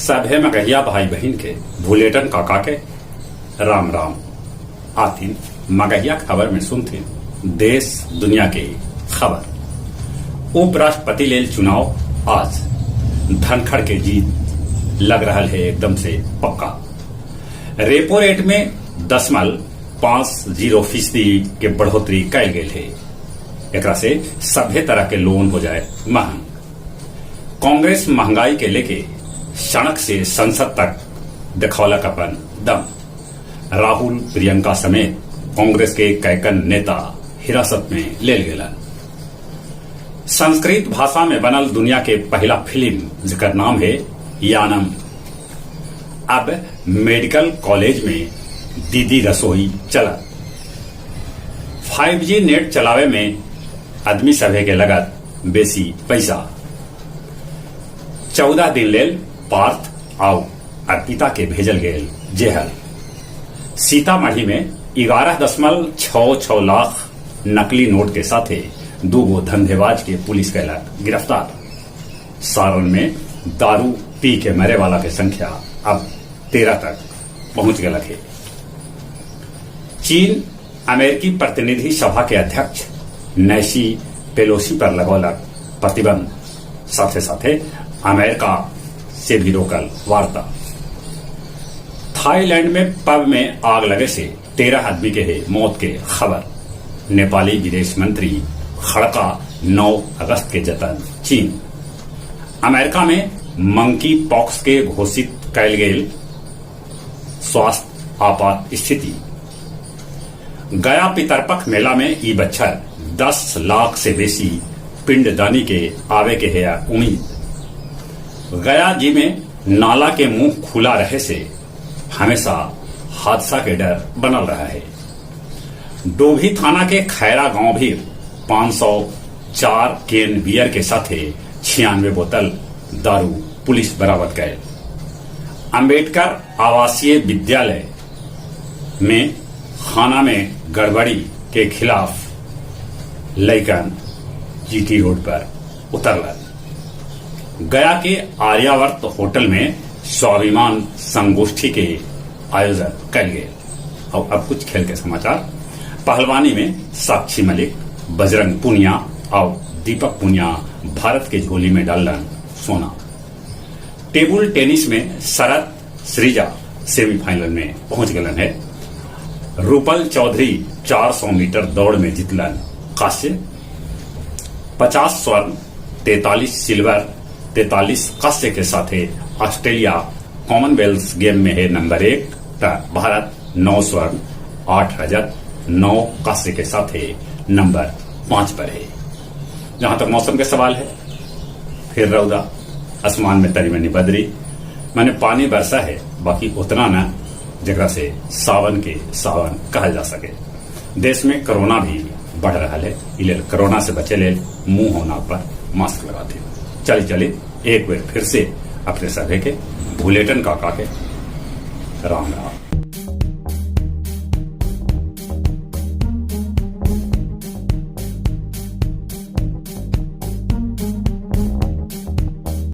सभे मगहिया भाई बहिन के भुलेटन काका के राम राम। आथिन मगहिया खबर में सुनथिन देश दुनिया के खबर। उपराष्ट्रपति लेल चुनाव आज, धनखड़ के जीत लग रहा है एकदम से पक्का। रेपो रेट में 0.50% के बढ़ोतरी कैल गेल है। एकरा से सभे तरह के लोन हो जाए महंग। कांग्रेस महंगाई के लेके सड़क से संसद तक दिखौलक अपन दम। राहुल प्रियंका समेत कांग्रेस के कैकन नेता हिरासत में लेल गेलन। संस्कृत भाषा में बनल दुनिया के पहला फिल्म जेकर नाम है यानम, अब मेडिकल कॉलेज में दीदी रसोई चला। 5G net चलावे में आदमी सभे के लगत बेसी पैसा। 14 दिन लेल पार्थ आउ अर्पिता के भेजल गेल जेहल। सीतामढ़ी में 11.66 लाख नकली नोट के साथे 2 धंधेबाज के पुलिस कैलक गिरफ्तार। सारण में दारू पी के मरे वाला के संख्या अब 13 तक पहुंच गलक है। चीन अमेरिकी प्रतिनिधि सभा के अध्यक्ष नैन्सी पेलोसी पर लगौलक प्रतिबंध, साथे साथे अमेरिका से भी रोकल वार्ता। थाईलैंड में पब में आग लगे से 13 आदमी के है मौत के खबर। नेपाली विदेश मंत्री खड़का 9 अगस्त के जतन चीन। अमेरिका में मंकी पॉक्स के घोषित कैल गेल स्वास्थ्य आपात स्थिति। गया पितरपख मेला में ई बच्छर 10 लाख से बेसी पिंडदानी के आवे के है उम्मीद। गया जी में नाला के मुंह खुला रहे से हमेशा हादसा के डर बनल रहा है। डोभी थाना के खैरा गांव भी 504 केन बियर के साथे 96 बोतल दारू पुलिस बरामद करे। अंबेडकर आवासीय विद्यालय में खाना में गड़बड़ी के खिलाफ लइकन जीटी रोड पर उतरलन। गया के आर्यावर्त होटल में स्वाभिमान संगोष्ठी के आयोजन कल गए। और अब कुछ खेल के समाचार। पहलवानी में साक्षी मलिक, बजरंग पुनिया और दीपक पुनिया भारत के झोली में डालन सोना। टेबल टेनिस में शरद श्रीजा सेमीफाइनल में पहुंच गलन है। रूपल चौधरी 400 मीटर दौड़ में जीतलन कांस्य। 50 स्वर्ण, 43 सिल्वर, 43 कांस्य के साथ ऑस्ट्रेलिया कॉमनवेल्थ गेम में है नंबर 1। भारत 9 स्वर्ण, 8 रजत, 9 कांस्य के साथ नंबर 5 पर है। जहां तक मौसम के सवाल है, फिर रौदा, आसमान में तरी मनी बदरी, माने पानी बरसा है, बाकी उतना न जगह से सावन के सावन कहल जा सके। देश में कोरोना भी बढ़ रहा है, इले कोरोना से बचे ले मुंह होना पर मास्क लगाते। चली चली एक बार फिर से अपने सभे के भुलेटन काका के राम राम।